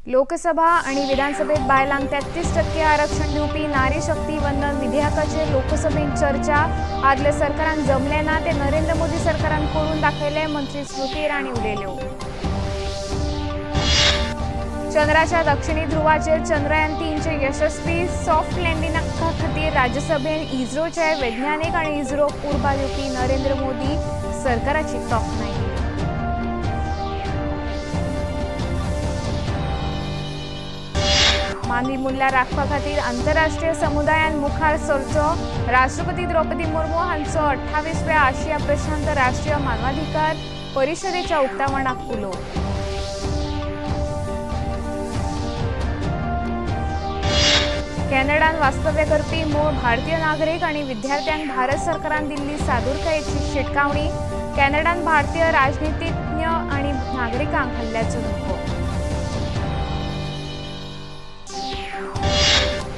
लोकसभा आणि विधानसभेत बायलांक 33% आरक्षण दिवपी नारी शक्ती वंदन विधेयकाचेर लोकसभेत चर्चा. आदल्या सरकारान जमले ना ते नरेंद्र मोदी सरकारान करून दाखयले, मंत्री स्मृती इराणी उलयल्यो. चंद्राच्या दक्षिणी ध्रुवाचेर चंद्रयान 3चे यशस्वी सॉफ्ट लँडिंगा खातीर राज्यसभेन इस्रोचे वैज्ञानिक आनी इस्रोक उर्बा दिवपी नरेंद्र मोदी सरकाराची तोखणाय केली. मानवी मूल्यां राखपा खातीर आंतरराष्ट्रीय समुदायान मुखार सरचो, राष्ट्रपती द्रौपदी मुर्मू हांचो 28व्या आशिया प्रशांत राष्ट्रीय मानवाधिकार परिशदेच्या उक्तावणाक उलो. कॅनडान वास्तव्य करपी मूळ भारतीय नागरीक आनी विद्यार्थ्यांक भारत सरकारान दिल्ली सादूरकायेची शिटकावणी. कॅनडान भारतीय राजनितीज्ञ आनी नागरिकांक हल्ल्याचो धोको.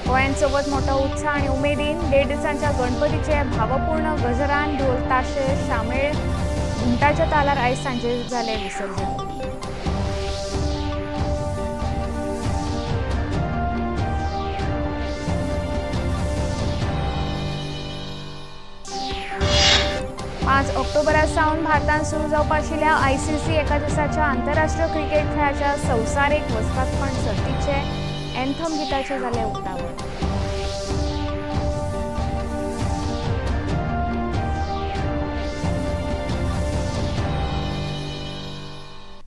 गोंयांत चवथ मोठो उत्साह आनी उमेदीन. 1.5 दिसांच्या गणपतीचे भावपूर्ण गजरान ढोल ताशे शामेळ घुमटाच्या तालार आयज सांजे जालें विसर्जन. पांच ऑक्टोबरा सावन भारतांत सुरू जावपा आशिल्ल्या आयसीसी एका दिसाच्या आंतरराष्ट्रीय क्रिकेट खेळाच्या संवसारीक वस्तादपण सर्तीचे एन्थम गिताचें जालें उक्तावण.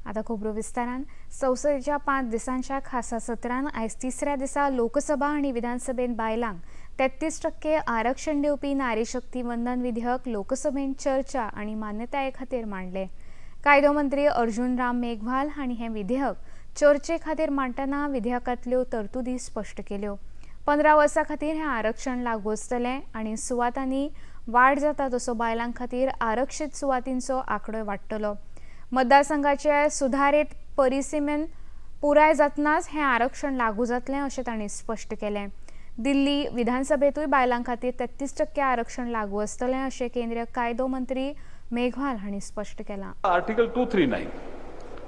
आतां खबरो विस्तारान. संसदेच्या 5 दिसांच्या खासा सत्रान आयज तिसऱ्या दिसा लोकसभा आनी विधानसभेन बायलांक 33% आरक्षण दिवपी नारी शक्ती वंदन विधेयक लोकसभेन चर्चा आनी मान्यताये खातीर मांडलें. कायदो मंत्री अर्जुन राम मेघवाल हांणी हें विधेयक चर्चे खातीर मांडटना विधेयकांतल्यो तरतुदी स्पश्ट केल्यो. 15 वर्सां खातीर हें आरक्षण लागू आसतलें आनी सुवातांनी वाड जाता तसो बायलां खातीर आरक्षीत सुवातींचो आंकडोय वाडटलो. मतदारसंघाचे सुधारीत परिसीमन पुराय जातनाच हें आरक्षण लागू जातलें अशें तांणी स्पश्ट केलें. दिल्ली विधानसभेंतूय बायलां खातीर 33% आरक्षण लागू आसतलें अशें केंद्रीय कायदो मंत्री मेघवाल हांणी स्पश्ट केलां. आर्टिकल 239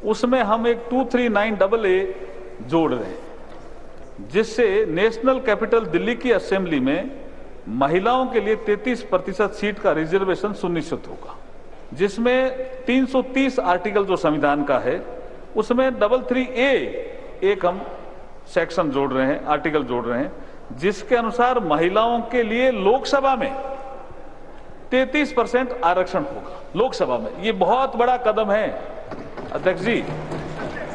उसमें हम एक 239AA जोड़ रहे हैं, जिससे नेशनल कैपिटल दिल्ली की असेंबली में महिलाओं के लिए 33% सीट का रिजर्वेशन सुनिश्चित होगा, जिसमें 330 आर्टिकल जो संविधान का है उसमें 33A एक हम सेक्शन जोड़ रहे हैं, आर्टिकल जोड़ रहे हैं, जिसके अनुसार महिलाओं के लिए लोकसभा में 33% आरक्षण होगा लोकसभा में। ये बहुत बड़ा कदम है अध्यक्ष जी।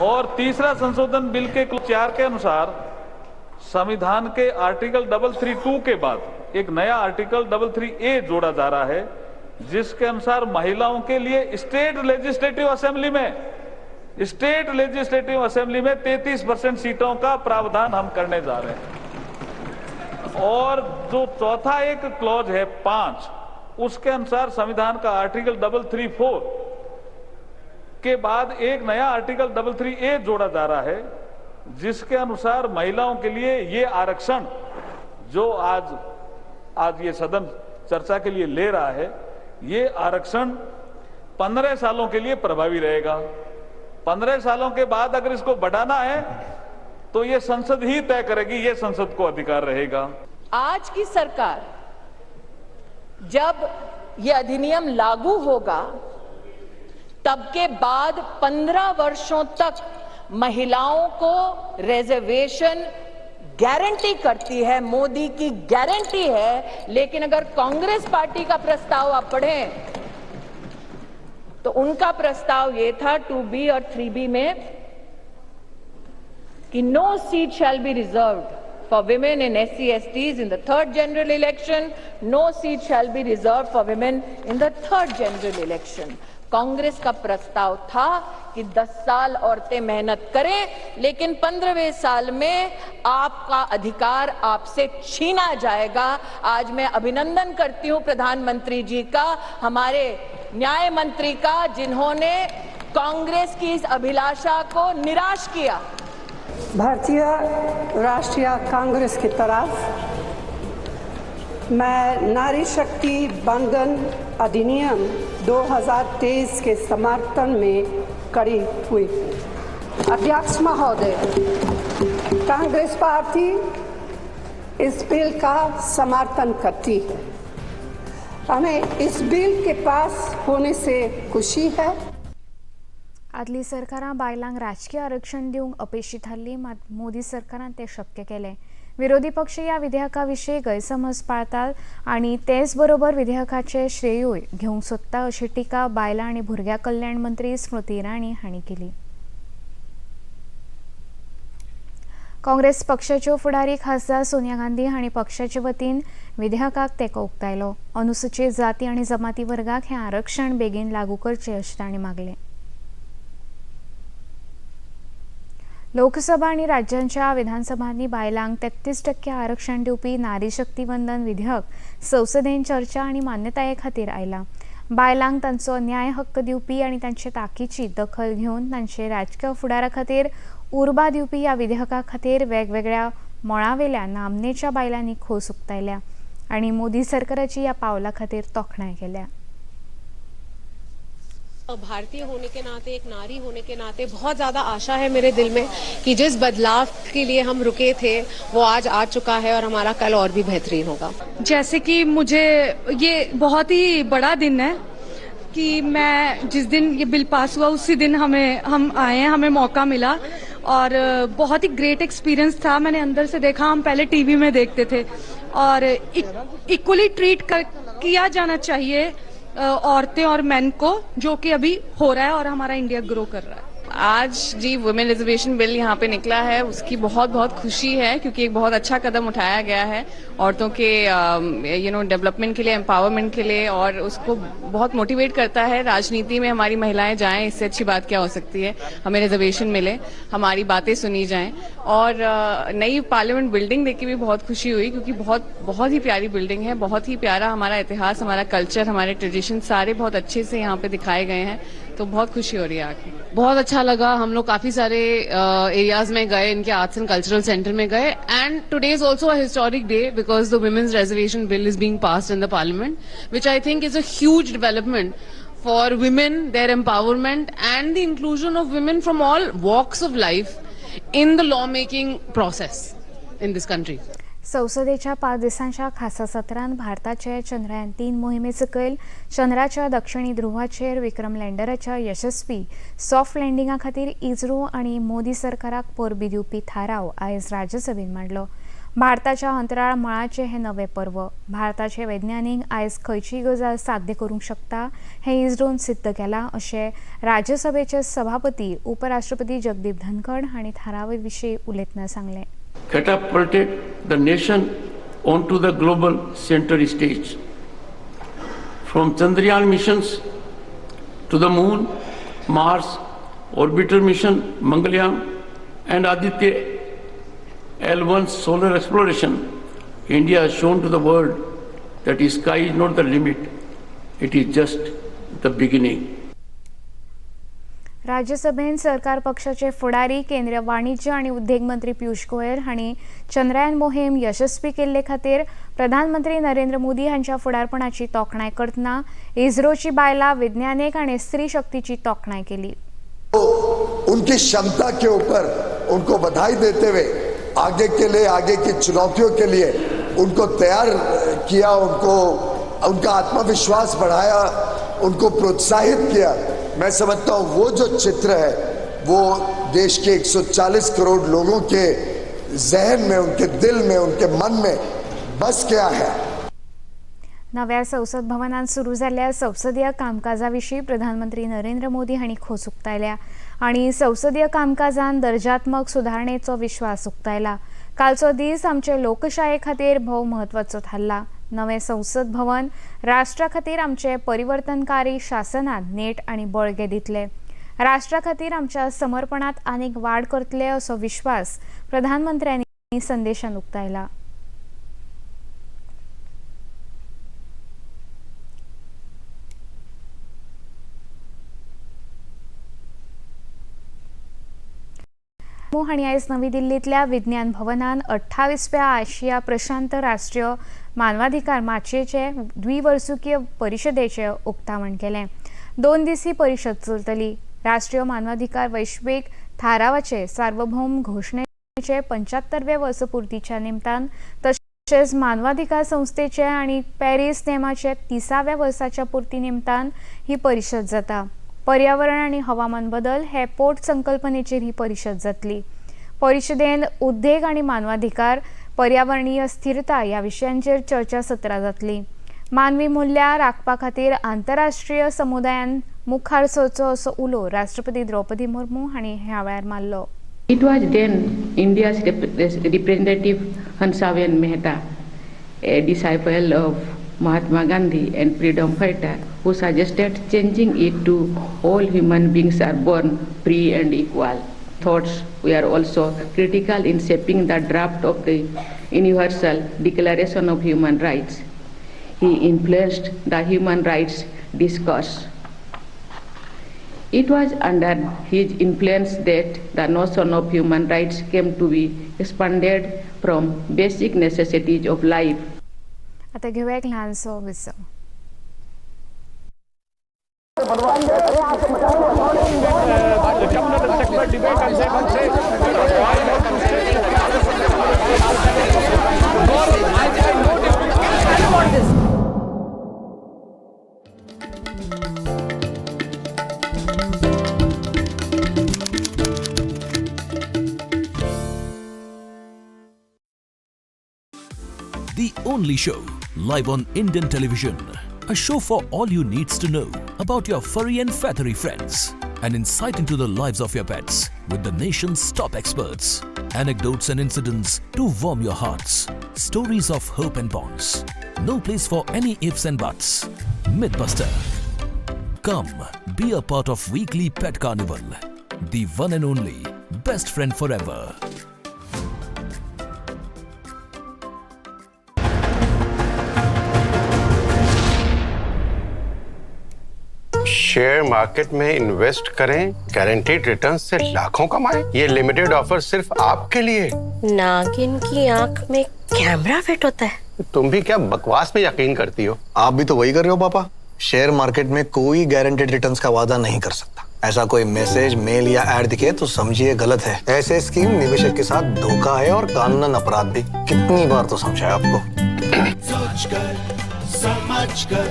और तीसरा संशोधन बिल के 4 के अनुसार संविधान के आर्टिकल 332 के बाद एक नया आर्टिकल 33A जोड़ा जा रहा है, जिसके अनुसार महिलाओं के लिए स्टेट लेजिस्लेटिव असेंबली में 33% सीटों का प्रावधान हम करने जा रहे हैं। और जो चौथा एक क्लॉज है 5, उसके अनुसार संविधान का आर्टिकल 334 के बाद एक नया आर्टिकल 33A जोड़ा जा रहा है, जिसके अनुसार महिलाओं के लिए ये आरक्षण जो आज ये सदन चर्चा के लिए ले रहा है, ये आरक्षण 15 सालों के लिए प्रभावी रहेगा। 15 सालों के बाद अगर इसको बढ़ाना है तो ये संसद ही तय करेगी, ये संसद को अधिकार रहेगा। आज की सरकार जब ये अधिनियम लागू होगा तब के बाद 15 वर्षों तक महिलाओं को रिजर्वेशन गारंटी करती है, मोदी की गारंटी है। लेकिन अगर कांग्रेस पार्टी का प्रस्ताव आप पढ़ें तो उनका प्रस्ताव ये था 2B और 3B में कि no seat shall be reserved for women in SC STs in the third general election, no seat shall be reserved for women in the third general election. Congress का प्रस्ताव था कि 10 साल औरतें मेहनत करें, लेकिन 15वें साल में आपका अधिकार आपसे छीना जाएगा। आज मैं अभिनंदन करती हूं प्रधानमंत्री जी का, हमारे न्याय मंत्री का, जिन्होंने कांग्रेस की इस अभिलाषा को निराश किया। भारतीय राष्ट्रीय कांग्रेस की तरफ मैं नारी शक्ति बंधन अधिनियम 2023 के समर्थन में खड़ी हुई हूँ। अध्यक्ष महोदय, कांग्रेस पार्टी इस बिल का समर्थन करती है। हमें इस बिल के पास होने से खुशी है। आदली सरकारां बायलांक राजकीय आरक्षण दिवंक अपेशी थारली, मात मोदी सरकारान तें शक्य केलें। विरोधी पक्ष ह्या विधेयका विशीं गैरसमज पाळतात आनी तेच बरोबर विधेयकाचें श्रेयूय घेवंक सोदता अशी टिका बायलां आनी भुरग्यां कल्याण मंत्री स्मृती इराणी हांणी केली। काँग्रेस पक्षाच्यो फुडारी खासदार सोनिया गांधी हांणी पक्षाचे वतीन विधेयकाक तेंको उक्तायलो। अनुसूचित जाती आनी जमाती वर्गाक हें आरक्षण बेगीन लागू करचें अशें तांणी मागलें। लोकसभा आनी राज्यांच्या विधानसभांनी बायलांक 33% आरक्षण दिवपी नारी शक्ती वंदन विधेयक संसदेन चर्चा आनी मान्यताये खातीर आयलां। बायलांक तांचो न्याय हक्क दिवपी आनी तांचे ताकीची दखल घेवन तांचे राजकीय फुडारा खातीर उर्बा दिवपी ह्या विधेयका खातीर वेगवेगळ्या मळावेल्या नामनेच्या बायलांनी खोस उक्तायल्या आनी मोदी सरकाराची ह्या पावला खातीर तोखणाय केल्या। भारतीय होने के नाते, एक नारी होने के नाते बहुत ज़्यादा आशा है मेरे दिल में कि जिस बदलाव के लिए हम रुके थे वो आज आ चुका है और हमारा कल और भी बेहतरीन होगा। जैसे कि मुझे ये बहुत ही बड़ा दिन है कि मैं जिस दिन ये बिल पास हुआ उसी दिन हम आए हैं, हमें मौका मिला और बहुत ही ग्रेट एक्सपीरियंस था। मैंने अंदर से देखा, हम पहले टीवी में देखते थे और इक्वली ट्रीट किया जाना चाहिए औरतें और मेन को, जो कि अभी हो रहा है और हमारा इंडिया ग्रो कर रहा है। आज जी वुमेन रिजर्वेशन बिल यहाँ पे निकला है, उसकी बहुत बहुत खुशी है क्योंकि एक बहुत अच्छा कदम उठाया गया है औरतों के डेवलपमेंट के लिए, एम्पावरमेंट के लिए, और उसको बहुत मोटिवेट करता है। राजनीति में हमारी महिलाएं जाएं, इससे अच्छी बात क्या हो सकती है। हमें रिजर्वेशन मिले, हमारी बातें सुनी जाएं। और नई पार्लियामेंट बिल्डिंग देख के भी बहुत खुशी हुई क्योंकि बहुत बहुत ही प्यारी बिल्डिंग है, बहुत ही प्यारा हमारा इतिहास, हमारा कल्चर, हमारे ट्रेडिशन सारे बहुत अच्छे से यहाँ पे दिखाए गए हैं, तो बहुत खुशी हो रही है आके। बहुत अच्छा लगा। हम लोग काफी सारे एरियाज में गए, इनके आर्ट्स एंड कल्चरल सेंटर में गए। And today is also a historic day because the women's reservation bill is being passed in the parliament, which I think is a huge development for women, their empowerment and the inclusion of women from all walks of life in the law making process in this country. संसदेच्या 5 दिसांच्या खासा सत्रांत भारताचे चंद्रयान 3 मोहिमे सकयल चंद्राच्या दक्षिणी ध्रुवाचेर विक्रम लँडराच्या यशस्वी सॉफ्ट लँडिंगा खातीर इस्रो आनी मोदी सरकाराक परबी दिवपी थाराव आयज राज्यसभेन मांडलो। भारताच्या अंतराळ मळाचे हे नवे पर्व। भारताचे वैज्ञानिक आयज खंयचीय गजाल साध्य करूंक शकता हें इस्रोन सिद्ध केलां अशें राज्यसभेचे सभापती उपराष्ट्रपती जगदीप धनखड हांणी थारावा विशीं उलयतना सांगलें। Catapulted the nation onto the global center stage. From Chandrayaan missions to the moon, Mars, orbital mission, Mangalyaan, and Aditya L1 solar exploration, India has shown to the world that the sky is not the limit, it is just the beginning. राज्यसभेन सरकार पक्षाचे फुडारी केंद्रीय वाणिज्य आनी उद्देग मंत्री पियूष गोयल हांणी चंद्रयान मोहीम यशस्वी केल्ले खातीर प्रधानमंत्री नरेंद्र मोदी हांच्या फुडारपणाची तोखणाय करतना इस्रोची बायलां वैज्ञानिक आनी स्त्री शक्तीची तोखणाय केली। उनकी क्षमता के ऊपर उनको बधाई देते हुए आगे के लिए, आगे की चुनौतियों के लिए उनको तैयार किया, उनको उनका आत्मविश्वास बढ़ाया, उनको प्रोत्साहित किया। मैं समझता हूँ वो जो चित्र है वो देश के 140 करोड़ लोगों के जहन में, उनके दिल में, उनके मन में बस गया है। नव्या संसद भवनात सुरू जाल्ल्या संसदीय कामकाजा विशीं प्रधानमंत्री नरेंद्र मोदी हांणी खोस उक्तायल्या आनी संसदीय कामकाजान दर्जात्मक सुदारणेचो विश्वास उक्तायला। कालचो दीस आमचे लोकशाये खातीर भोव म्हत्वाचो थारला। नवें संसद भवन राष्ट्रा खातीर आमचे परिवर्तनकारी शासनात नेट आनी बळगें दितले, राष्ट्रा खातीर आमच्या समर्पणात आनीक वाड करतले असो विश्वास प्रधानमंत्र्यांनी संदेशान उक्तायला। हांणी आयज नवी दिल्लींतल्या विज्ञान भवनान 28व्या आशिया प्रशांत राष्ट्रीय मानवाधिकार माचयेचे द्विवर्सुकीय परिशदेचें उक्तावण केलें। 2 दीस ही परिशद चलतली। राष्ट्रीय मानवाधिकार वैश्वीक थारावाचे सार्वभौम घोशणेचे 75व्या वर्सपुर्तीच्या निमतान तशेंच मानवाधिकार संस्थेचे आनी पॅरीस नेमाचे 30व्या वर्साच्या पुर्ती निमतान ही परिशद जाता. पर्यावरण आनी हवामान बदल हे पोट संकल्पनेचेर ही परिशद जातली. परिशदेन उद्देग आनी मानवाधिकार, पर्यावरणीय स्थिरता ह्या विशयांचेर चर्चा सत्रां जातली. मानवी मूल्यां राखपा खातीर आंतरराष्ट्रीय समुदायान मुखार सरचो असो उलो राष्ट्रपती द्रौपदी मुर्मू हांणी ह्या वेळार मारलो. It was then India's representative Hansaben Mehta, a disciple of Mahatma Gandhi and freedom fighter, who suggested changing it to all human beings are born free and equal. Thoughts were also critical in shaping the draft of the Universal Declaration of Human Rights. He influenced the human rights discourse. It was under his influence that the notion of human rights came to be expanded from basic necessities of life. आता घेऊया एक ल्हानसो विसव. The only show live on Indian television. A show for all you needs to know about your furry and feathery friends. An insight into the lives of your pets with the nation's top experts. Anecdotes and incidents to warm your hearts. Stories of hope and bonds. No place for any ifs and buts. Mythbuster. Come, be a part of weekly pet carnival. The one and only best friend forever. Share market में invest करें, guaranteed return से लाखों कमाएं। ये limited offer सिर्फ आपके लिए। नागिन की आंख में कैमरा फिट होता है। तुम भी क्या बकवास में यकीन करती हो? आप भी तो वही कर रहे हो पापा। शेयर मार्केट में कोई गारंटीड रिटर्न्स का वादा नहीं कर सकता। ऐसा कोई मैसेज, मेल या एड दिखे तो समझिए गलत है। ऐसे स्कीम निवेशक के साथ धोखा है और कानूनन अपराध भी। कितनी बार तो समझाया आपको। सोच कर, समझ कर,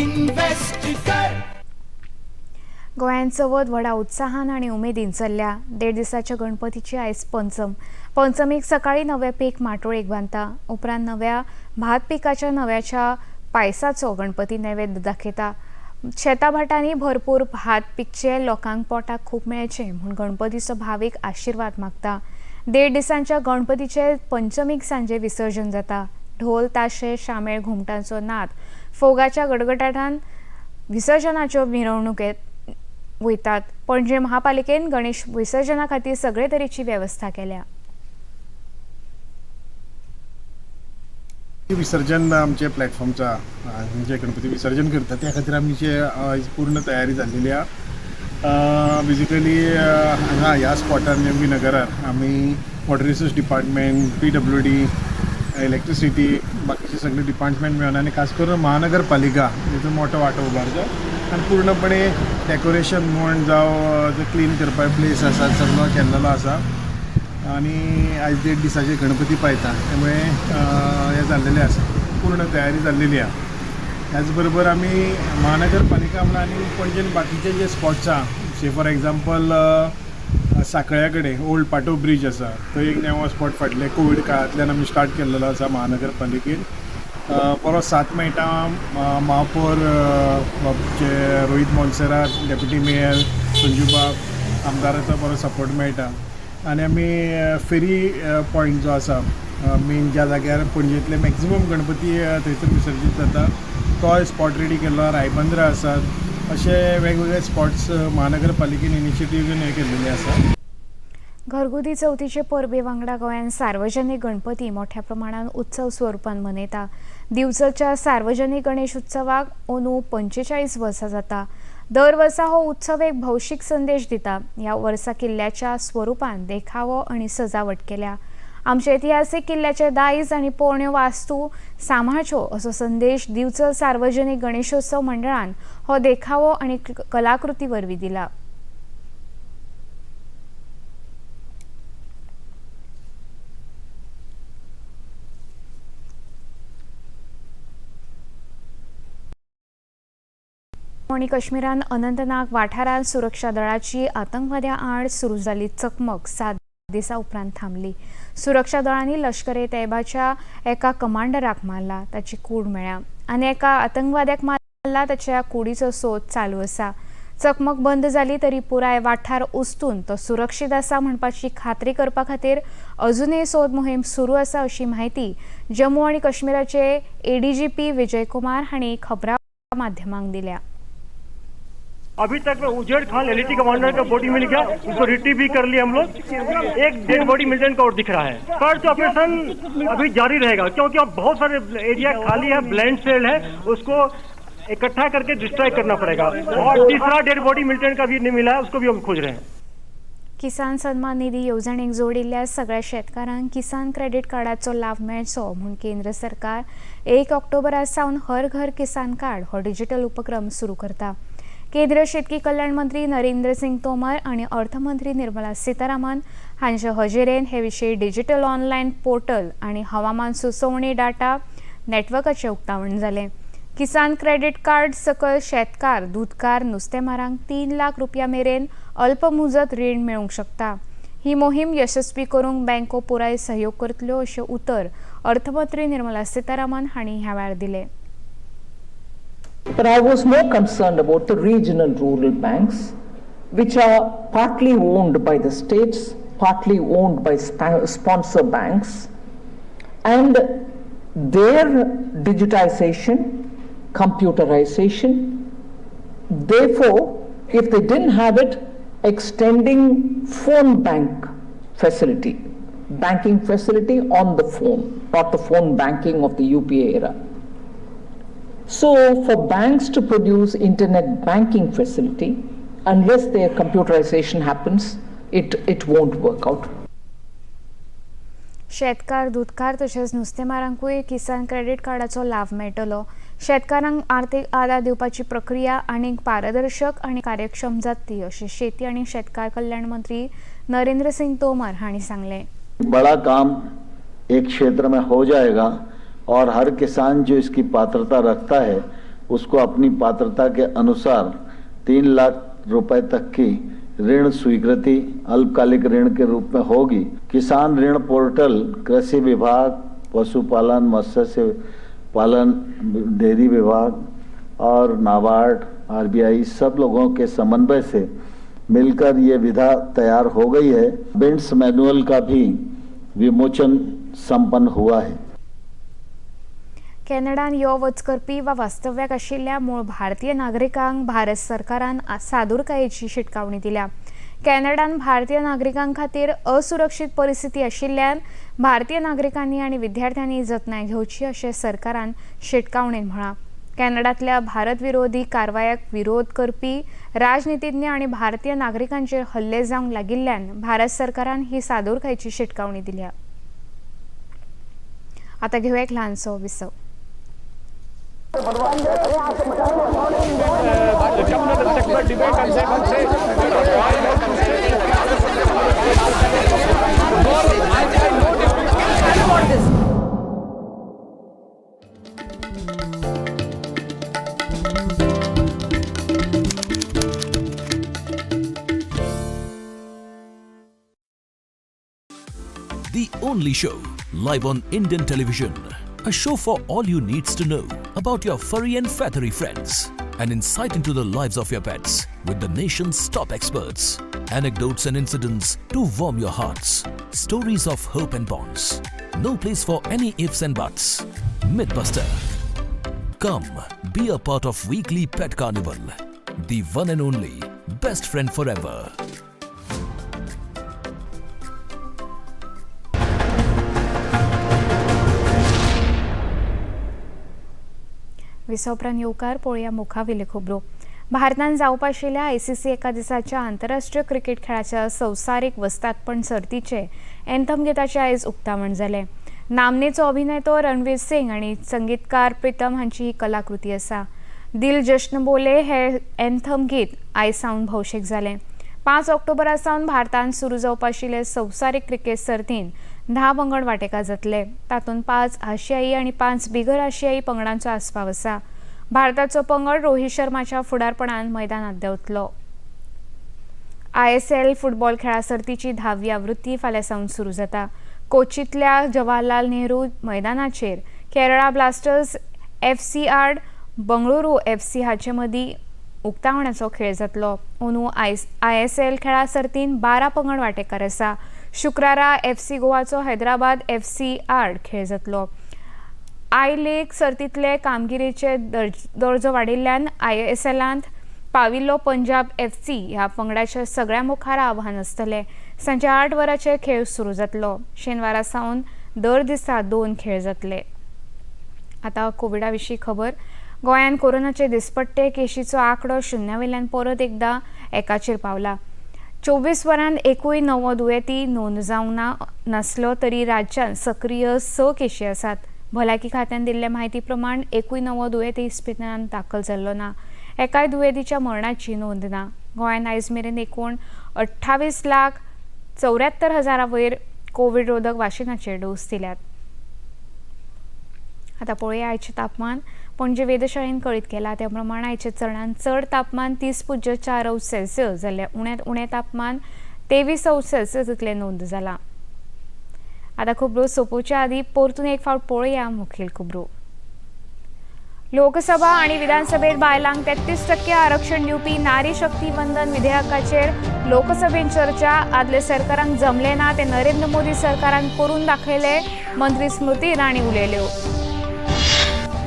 इन्वेस्ट कर। गोंयांत चवथ व्हडा उत्साहान आनी उमेदीन चल्ल्या. 1.5 दिसाच्या गणपतीची आयज पंचम. पंचमीक सकाळीं नवें पीक माटोळेक बांदता. उपरांत नव्या भात पिकाच्या नव्याच्या पायसाचो गणपती नैवेद्य दाखयता. शेता भाटांनी भरपूर भात पिकचे, लोकांक पोटाक खूब मेळचें म्हूण गणपतीचो भावीक आशिर्वाद मागता. 1.5 दिसांच्या गणपतीचे पंचमीक सांजे विसर्जन जाता. ढोल, ताशे, शामेळ, घुमटांचो नाद, फोगाच्या गडगडाटान विसर्जनाच्यो मिरवणुकेत वयतात. पणजे महापालिकेन गणेश विसर्जना खातीर सगळे तरेची वेवस्था केल्या. विसर्जन आमचे प्लॅटफॉर्मचा जे गणपती विसर्जन करता त्या खातीर आमची पूर्ण तयारी जाल्लेली आहा. बेजिकली हांगा ह्या स्पॉटार एम व्ही नगरार आमी water resource department, PWD, electricity, बाकीचे सगळे डिपार्टमेंट मेळून आनी खास करून महानगरपालिका हेचो मोठो वांटो उबारचो आनी पूर्णपणे डेकोरेशन म्हण जावं जे क्लीन करपाक प्लेस आसा सगळो केल्लेलो आसा. आनी आयज 1.5 दिसाचे गणपती पायता, त्यामुळे हें जाल्लेलें आसा, पूर्ण तयारी जाल्लेली आहा. त्याच बरोबर आमी महानगरपालिका म्हणून आनी पणजेन बाकीचे जे स्पॉट्स आहा, से फॉर एग्जाम्पल साकळ्या कडेन ओल्ड पाटो ब्रीज आसा, थंय एक नवो स्पॉट फाटले कोवीड काळांतल्यान आमी स्टार्ट केल्लेलो आसा महानगरपालिकेन. बरो साथ मेळटा महापौर आमचे रोहीत मोन्सेरात, डेप्युटी मेयर संजूबाब, आमदाराचो बरो सपोर्ट मेळटा. आनी आमी फेरी पॉयंट जो आसा मेन, ज्या जाग्यार पणजेंतले मॅक्झिमम गणपती थंयसर विसर्जीत जाता, तोय स्पॉट रेडी केल्लो. रायबंद्रा आसात, अशे वेगवेगळे स्पॉट्स महानगरपालिकेन इनिशिएटीव घेवन हे केल्लेले आसा. घरगुती चवथीचे परबे वांगडा गोंयांत सार्वजनीक गणपती मोठ्या प्रमाणात उत्सव स्वरुपान मनयता. दिवचलच्या सार्वजनीक गणेश उत्सवाक अंदू 45 वर्सां जाता. दर वर्सा हो उत्सव एक भौशीक संदेश दिता. ह्या वर्सा किल्ल्याच्या स्वरुपान देखावो आनी सजावट केल्या. आमच्या इतिहासीक किल्ल्याचे दायज आनी पोरण्यो वास्तू सांबाळच्यो असो संदेश दिवचल सार्वजनीक गणेशोत्सव मंडळान हो देखावो आनी कलाकृती वरवीं दिला. आनी काश्मीरान अनंतनाग वाठारांत सुरक्षा दळाची आतंकवाद्या आड सुरू जाल्ली चकमक 7 दिसां उपरांत थांबली. सुरक्षा दळांनी लश्कर ए तैबाच्या एका कमांडराक मारला, ताची कूड मेळ्ळ्या आनी एका आतंकवाद्याक मारला, ताच्या कुडीचो सोद चालू आसा. चकमक बंद जाली तरी पुराय वाठार उस्तून तो सुरक्षीत आसा म्हणपाची खात्री करपा खातीर अजुनय सोद मोहीम सुरू आसा, अशी म्हायती जम्मू आनी काश्मीराचे एडीजीपी विजय कुमार हांणी खबरां माध्यमांक दिल्या. अभी तक में उजेड़ खान एलईटी कमांडर का बॉडी मिल गया, उसको रिट्रीव भी कर लिया हम लोग. एक डेड बॉडी मिलिटेंट का और दिख रहा है. सर्च ऑपरेशन अभी जारी रहेगा, क्योंकि अब बहुत सारे एरिया खाली है, ब्लाइंड सेल है, उसको इकट्ठा करके डिस्ट्रॉय करना पड़ेगा. और तीसरा डेड बॉडी मिलिटेंट का भी नहीं मिला है, उसको भी हम खोज रहे हैं. किसान सन्मान निधी येवजणेक जोडिल्ल्या सगळ्या शेतकारांक किसान क्रेडीट कार्डाचो लाव मेळचो म्हूण केंद्र सरकार 1 ऑक्टोबरा सावन हर घर किसान कार्ड हो डिजिटल उपक्रम सुरू करता. केंद्रीय शेतकी कल्याण मंत्री नरेंद्र सिंग तोमर आनी अर्थमंत्री निर्मला सीतारामन हांचे हजेरेन हे विशीं डिजिटल ऑनलायन पोर्टल आनी हवामान सुचोवणी डाटा नेटवर्काचें उक्तावण जालें. किसान क्रेडीट कार्ड सकल शेतकार, दुदकार, नुस्तेमारांक 3 लाख रुपया मेरेन अल्प मुजत रीण मेळूंक शकता. ही मोहीम यशस्वी करूंक बँको पुराय सहयोग करतल्यो, अशें उतर अर्थमंत्री निर्मला सीतारामन हांणी ह्या वेळार दिलें. But I was more concerned about the regional rural banks, which are partly owned by the states, partly owned by sponsor banks, and their digitization, computerization. Therefore, if they didn't have it, extending phone bank facility, banking facility on the phone, not the phone banking of the UPA era. So, for banks to produce internet banking facility, unless their computerization happens, it won't work out. शेतकार, दुदकार तशेंच नुस्तेमारांकूय किसान credit कार्डाचो लाव मेळटलो. शेतकारांक आर्थीक आदार दिवपाची प्रक्रिया आनीक पारदर्शक आनी कार्यक्षम जातली, अशें शेती आनी शेतकार कल्याण मंत्री नरेंद्र सिंग तोमर हांणी सांगलें. बड़ा काम एक क्षेत्र में हो जाएगा और हर किसान जो इसकी पात्रता रखता है, उसको अपनी पात्रता के अनुसार 3 लाख रुपए तक की ऋण स्वीकृति अल्पकालिक ऋण के रूप में होगी. किसान ऋण पोर्टल कृषि विभाग, पशुपालन, मत्स्य पालन, डेयरी विभाग और नाबार्ड, आरबीआई सब लोगों के समन्वय से मिलकर ये विधा तैयार हो गई है. बिंड्स मैनुअल का भी विमोचन संपन्न हुआ है. कॅनडान यो वच करपी वा वास्तव्याक आशिल्ल्या मूळ भारतीय नागरिकांक भारत सरकारान सादुरकायेची शिटकावणी दिल्या. कॅनडान भारतीय नागरिकां खातीर असुरक्षीत परिस्थिती आशिल्ल्यान भारतीय नागरिकांनी आनी विद्यार्थ्यांनी जतनाय घेवची, अशें सरकारान शिटकावणेन म्हळां. कॅनडांतल्या भारत विरोधी कारवायाक विरोध करपी राजनितीज्ञ आनी भारतीय नागरिकांचेर हल्ले जावंक लागिल्ल्यान भारत सरकारान ही सादुरकायेची शिटकावणी दिल्या. आता घेवया एक ल्हानसो विसव. The only show live on Indian television. A show for all you needs to know about your furry and feathery friends. An insight into the lives of your pets with the nation's top experts. Anecdotes and incidents to warm your hearts. Stories of hope and bonds. No place for any ifs and buts. Mythbuster. Come, be a part of weekly pet carnival. The one and only best friend forever. विसवा उपरांत येवकार. पळोवया मुखावेल्यो खबरो. भारतान जावपा आशिल्ल्या ICC एका दिसाच्या आंतरराष्ट्रीय क्रिकेट खेळाच्या संवसारीक वस्तादपण सर्तीचे एन्थम गिताचें आयज उक्तावण जालें. नामनेचो अभिनेतो रणवीर सिंग आनी संगीतकार प्रितम हांची ही कलाकृती आसा. दिल जश्न बोले हे एन्थम गीत आयज सावन भौशीक जालें. 5 ऑक्टोबरा सावन भारतांत सुरू जावपा आशिल्ले संवसारीक क्रिकेट सर्तीन 10 पंगड वांटेकार जातले. तातूंत पांच आशियाई आनी पांच बिगर आशियाई पंगडांचो आस्पाव आसा. भारताचो पंगड रोहित शर्माच्या फुडारपणान मैदानात देंवतलो. ISL फुटबॉल खेळा सर्तीची 10वी आवृत्ती फाल्यां सावन सुरू जाता. कोचींतल्या जवाहरलाल नेहरू मैदानाचेर केरळा ब्लास्टर्स FC आड बंगळुरू FC हाचे मदीं उक्तावणाचो खेळ जातलो. अंदू ISL खेळा सर्तीन 12 पंगड वांटेकार आसा. शुक्रारा FC गोवाचो हैदराबाद FC आड खेळ जातलो. I league सर्तींतले कामगिरीचे दर्जो वाडिल्ल्यान ISLांत पाविल्लो पंजाब FC ह्या पंगडाच्या सगळ्या मुखार आव्हान आसतलें. सांजे 8 वरांचेर खेळ सुरू जातलो. शेनवारा सावन दर दिसा 2 खेळ जातले. आतां कोविडा विशीं खबर. गोंयांत कोरोनाचे दिसपट्टे केशीचो आंकडो 0 वयल्यान परत एकदां 1 पावला. 24 वरांत एकूय नवो दुयेंती नोंद जावंक नासलो तरी राज्यांत सक्रीय 6 केशी आसात. भलायकी खात्यान दिल्ले म्हायती प्रमाण एकूय नवो दुयेंती इस्पितळांत दाखल जाल्लो ना. एकाय दुयेंतीच्या मरणाची नोंद ना. गोंयांत आयज मेरेन एकूण 28,74,000 वयर कोवीड रोधक वाशिनाचे डोस दिल्यात. आतां पळोवया आयचें तापमान. पणजे वेधशाळेन कळीत केलां त्या प्रमाण आयचे चडांत चड तापमान 30.4 अंश सेल्सियस जाल्यार उण्यांत उणें तापमान 23 अंश सेल्सियस इतलें नोंद जालां. आतां खबरो सोंपोवच्या आदीं परतून एक फावट पळोवया मुखेल खबरो. लोकसभा आनी विधानसभेत बायलांक 33% आरक्षण दिवपी नारी शक्ती वंदन विधेयकाचेर लोकसभेन चर्चा. आदले सरकारांक जमलें ना तें नरेंद्र मोदी सरकारान करून दाखयलें, मंत्री स्मृती इराणी उलयल्यो.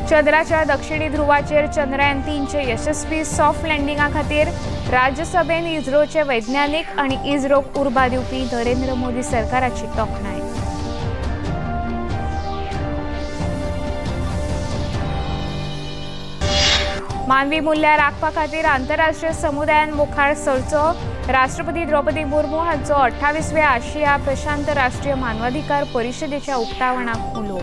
चंद्राच्या दक्षिणी ध्रुवाचेर चंद्रयान 3चे यशस्वी सॉफ्ट लँडिंगा खातीर राज्यसभेन इस्रोचे वैज्ञानिक आनी इस्रोक उर्बा दिवपी नरेंद्र मोदी सरकाराची तोखणाय. मानवी मूल्यां राखपा खातीर आंतरराष्ट्रीय समुदायान मुखार सरचो, राष्ट्रपती द्रौपदी मुर्मू हांचो 28व्या आशिया प्रशांत राष्ट्रीय मानवाधिकार परिशदेच्या उक्तावणाक उलो.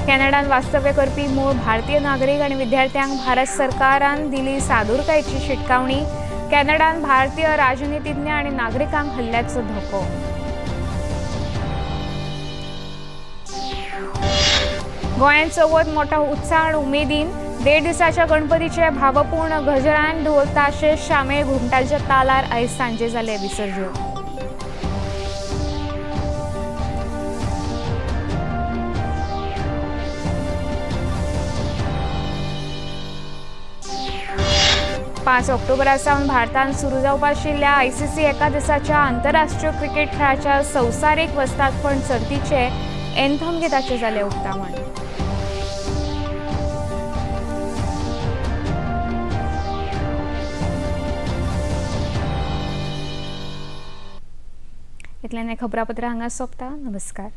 कॅनडान वास्तव्य करपी मूळ भारतीय नागरीक आनी विद्यार्थ्यांक भारत सरकारान दिली सादूरकायेची शिटकावणी. कॅनडान भारतीय राजनितीज्ञ आनी नागरिकांक हल्ल्याचो धोको. गोंयांत चवथ मोठ्या उत्साह आनी उमेदीन. 1.5 दिसाच्या गणपतीचे भावपूर्ण गजरान ढोल ताशे शामेळ घुमटाच्या तालार आयज सांजे जालें विसर्जन. पांच ऑक्टोबरा सावन भारतांत सुरू जावपा आशिल्ल्या ICC एका दिसाच्या आंतरराष्ट्रीय क्रिकेट खेळाच्या संवसारीक वस्तादपण सर्तीचे एन्थम गिताचें जालें उक्तावण. इतल्यान खबरापत्र हांगा सोंपता. नमस्कार.